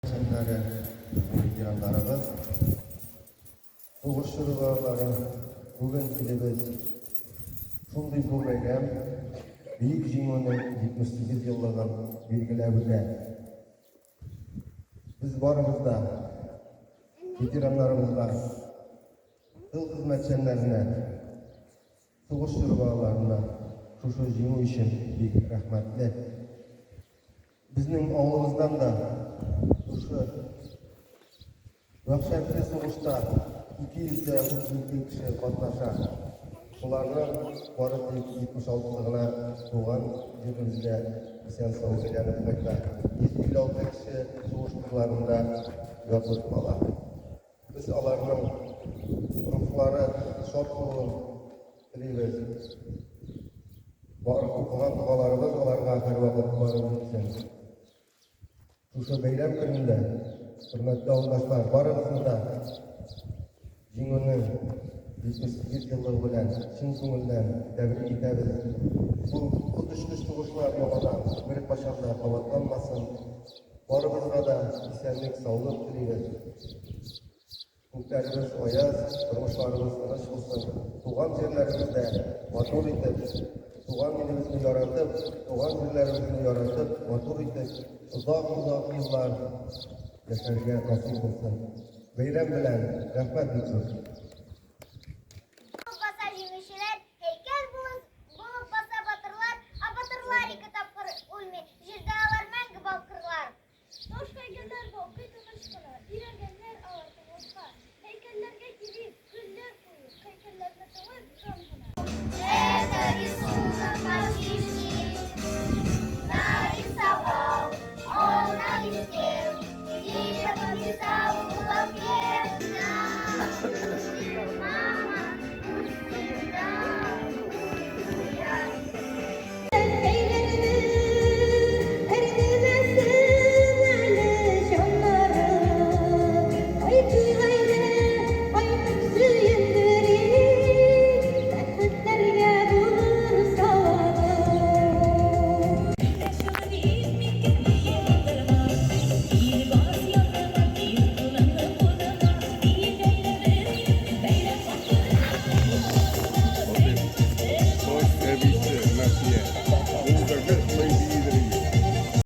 Хезмәтчәннәре, безнең ветераннарыбыз, сугыш чоры балалары, бүген илебез шундый зур бәйрәм, Бөек Җиңүнең 78 еллыгын билгеләп үтә. Без барыбыз да ветераннарыбызга, тыл хезмәтчәннәренә, сугыш чоры балаларына шушы җиңү өчен бик рәхмәтле. Безнең авылыбыздан да шушы вәхшәтле сугышта 232 кеше катнаша. Шуларның бары тик 76 гына туган җиребезгә исән-сау әйләнеп кайта. 156 кеше сугыш кырларында ятып кала. Без аларның рухлары шат булуын телибез. Бар укыган догаларыбыз аларга һәрвакыт барып җитсен. Шушы бәйрәм көнендә, хөрмәтле авылдашлар, барыгызны да Җиңүнең 78 еллыгы белән чын күңелдән тәбрик итәбез. Бу коточкыч сугышлар яңадан беркайчан да кабатланмасын. Барыбызга да исәнлек, саулык телибез. Күкләребез аяз, тормышларыбыз тыныч булсын. Туган җирләребездә матур итеп, туган илебезне яратып, туган җирләребезне яратып, матур итеп, озак-озак еллар яшәргә насыйп булсын. Бәйрәм белән! Рәхмәт бик зур!